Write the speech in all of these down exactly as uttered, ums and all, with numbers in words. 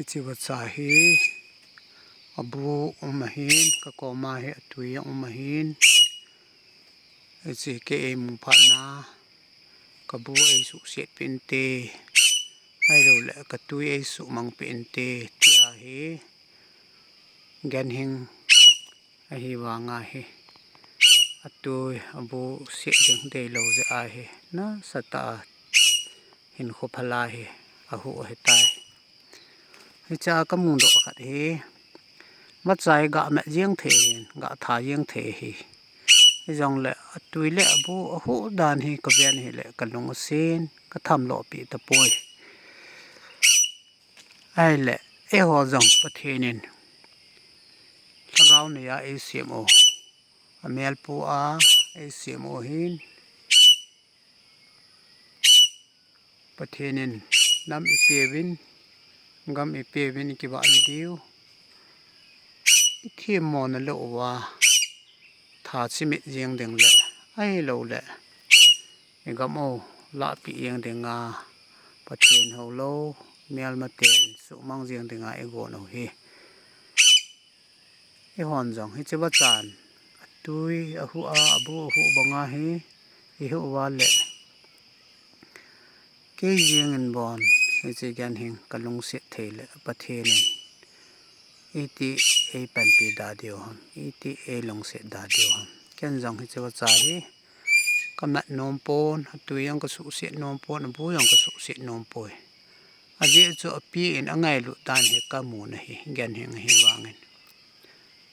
Hiche vacha hi abu um ahin, kakoma hi atui um ahin. Hiche kei eimu phatna, kabu eisuhset peh inte, ahilouleh katui eisuhmang peh inte, tia hi ganhing ahi vanga hi, atui abu set ding deilou jeh ahi, nasatah a hinkho phala hi ahuh ahitai. Hichea kamudoh khat hi, vacha hi gamet jeng thei hin, gatha jeng thei hi. Hijongle atui le abu ahuh dan hi kaven hile kalung asen, kathamlou pi tapoi. Ahile, eiho jong Pathen in lhagao neiya eisem u, amelpu a eisem u hin, Pathen in nam eipeuvin, gam eipeuvin, ikivahna diu, ithemmona lou uva, tha chimit jeng ding le, ahilouleh igam u lahpeh jeng dinga, Pathen houlou melmaten suhmang jeng dinga igon u hi. Eihon jong hiche vachan, atui ahuh a, abu ahuh banga hi ihuh uva le, kei jengin bon hiche ganhing kalungset thei le Pathen in iti eipanpi da diu ham, iti eilungset da diu ham. Ken jong hiche vacha hi kamat nom pon, atui jong kasuhset nom pon, abu jong kasuhset nom poi. Ajeh chu api in angailut dan hi kamu nahi, ganhing ahi vangin.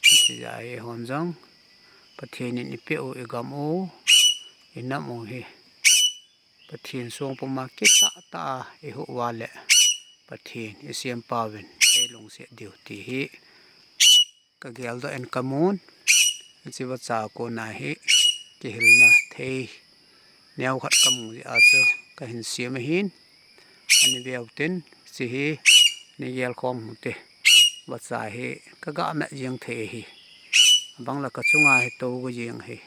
Hiche jeh a eihon jong Pathen in eipeh u, igam u, inam u hi Pathen songpuma kitahtah a ihuh uva le Pathen isempauvin eilungset diu ti hi kageldoh in kamun. Hiche vacha kona hi kihilna thei neokhat kamu jeh a chu kahin sem ahin, ani veu tin, hiche hi ani gelkhom u hite. Vacha hi kagamet jeng thei ahi. Abang le kachunga hi tou go jeng ahi.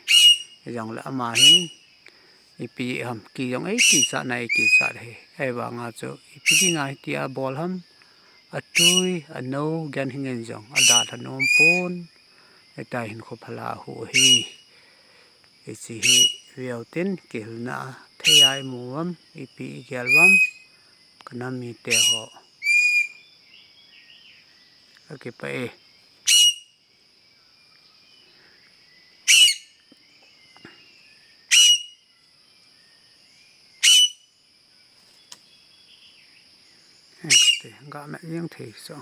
Hijongle ama hin ipi ham, ki jong eikichat na eikichat ahi. Ahivanga chu ipi dinga hitia bol ham, atui anou ganhing in jong adalha nom pon, hitia hinkho phala ahuh ahi. Hiche hi veu tin kihilna thei a imu uvam, ipi igel uvam, kanam mite ho, kakipah e. Hete, gamet jeng thei chu.